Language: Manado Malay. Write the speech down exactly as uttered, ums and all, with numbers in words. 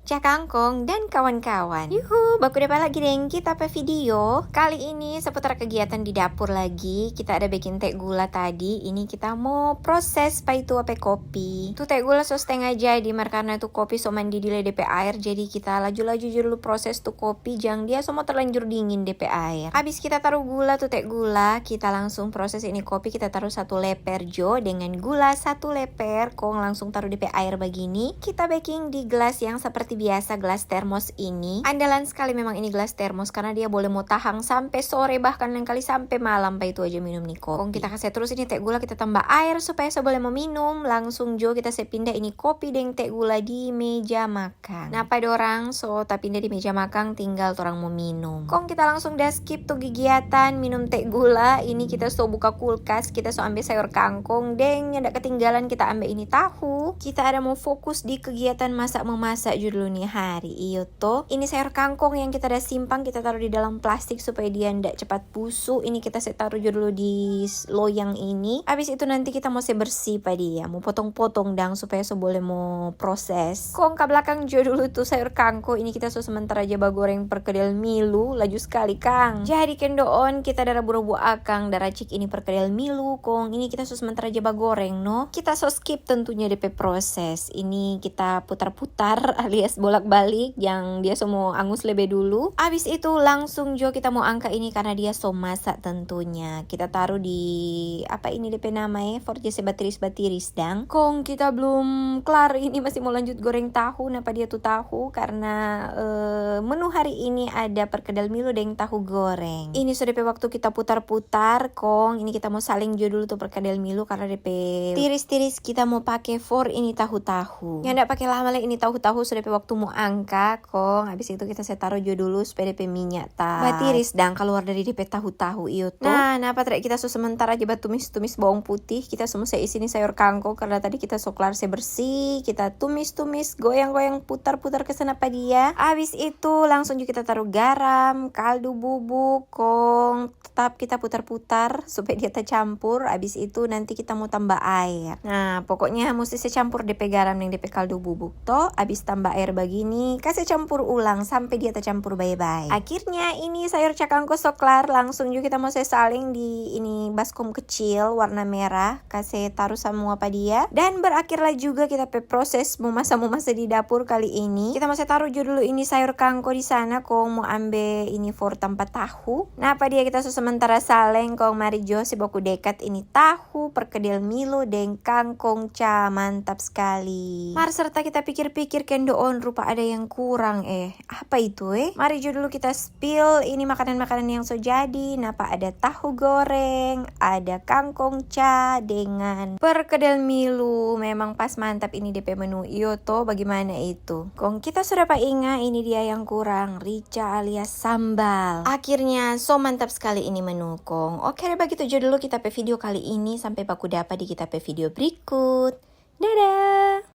Cakangkong dan kawan-kawan. Yuhu, baku dapa lagi deng kita pe video. Kali ini seputar kegiatan di dapur lagi. Kita ada bikin teh gula tadi. Ini kita mo proses pa itu apa kopi. Tu teh gula so setengah jadi, mar karna tu kopi so mandidi lei depe aer, jadi kita laju-laju jo dulu proses tu kopi, jang dia so mo terlanjur dingin depe aer. Abis kita taru gula tu teh gula, kita langsung proses ini kopi, kita taru satu leper jo dengan gula satu leper, kong langsung taru depe aer bagini. Kita beking di gelas yang seperti biasa, gelas termos ini. Andalan sekali memang ini gelas termos, karna dia boleh mo tahang sampe sore, bahkan lain kali sampe malam pa itu aja minum ni kopi. Kong kita kase terus ini teh gula, kita tamba aer supaya so boleh mo minum. Langsung jo kita se pinda ini kopi deng teh gula di meja makang. Napa dorang so tapinda di meja makang, tinggal torang mo minum. Kong kita langsung da skip tu kegiatan minum teh gula. Ini kita so buka kulkas, kita so ambe sayur kangkong, deng nyanda ketinggalan kita ambe ini tahu. Kita ada mo fokus di kegiatan masak memasak jo dulu ni hari, iyo to. Ini sayur kangkong yang kita ada simpang, kita taru di dalam plastik supaya dia nda cepat busu. Ini kita se taru jo dulu di s-, loyang ini. Abis itu nanti kita mo se bersih pa dia, mo potong-potong dang supaya so boleh mo proses. Kong ka blakang jo dulu tu sayur kangkong ini kita so sementara ja bagoreng perkedel milu, laju skali kang. Jadi kendoon kita da rabu-rabu akang, da racik ini perkedel milu, kong ini kita so sementara ja bagoreng no. Kita so skip tentunya depe proses. Ini kita putar-putar alias bolak-balik, yang dia so mo angus lebe dulu. Abis itu langsung jo kita mo angka ini karna dia so masak tentunya. Kita taru di, apa ini depe nama, eh, for dia se batiris-batiris dang. Kong kita belum klar, ini masih mo lanjut goreng tahu. Napa dia tu tahu? Karna, eh, menu hari ini ada perkedel milu deng tahu goreng. Ini so depe waktu kita putar-putar, kong ini kita mo saling jo dulu tu perkedel milu karna depe tiris-tiris kita mo pake for ini tahu-tahu. Nyanda pake lama lei ini tahu-tahu, so depe waktu mo angka, kong abis itu kita se taru jo dulu supaya depe minya ta batiris dang kaluar dari depe tahu-tahu, iyo to. Nah, napa tra kita so sementara ja batumis-tumis bawang putih, kita so mo se isi ni sayur kangkong karna tadi kita so klar se bersih, kita tumis-tumis, goyang-goyang, putar-putar ke sana pa dia. Abis itu langsung jo kita taru garam, kaldu bubuk, kong tetap kita putar-putar supaya dia tacampur. Abis itu nanti kita mo tamba aer. Nah, pokoknya musti se campur depe garam deng depe kaldu bubuk to. Abis tamba aer bagini, kase campur ulang sampe dia tacampur bae-bae. Akhirnya ini sayur cakangko so klar, langsung jo kita mo se saling di ini baskom kecil warna merah, kase taru samua pa dia. Dan berakhirlah juga kita pe proses mo masa-mo masa di dapur kali ini. Kita mo se taru jo dulu ini sayur kangko di sana, kong mo ambe ini for tampa tahu. Napa dia kita so sementara saleng, kong mari jo se baku dekat ini tahu, perkedel milo deng kangkong ca, mantap skali. Mar serta kita pikir-pikir kendoon rupa ada yang kurang, eh. Apa itu, eh? Mari jo dulu kita spill ini makanan-makanan yang so jadi. Napa ada tahu goreng, ada kangkong ca dengan perkedel milo. Memang pas mantap ini depe menu, iyo to, bagimana itu? Kong kita so dapa inga, ini dia yang kurang, rica alias sambal. Akhirnya so mantap skali ini menu, kong. Oke deh, bagitu jo dulu kita pe video kali ini. Sampe baku dapa di kita pe video berikut. Dadah!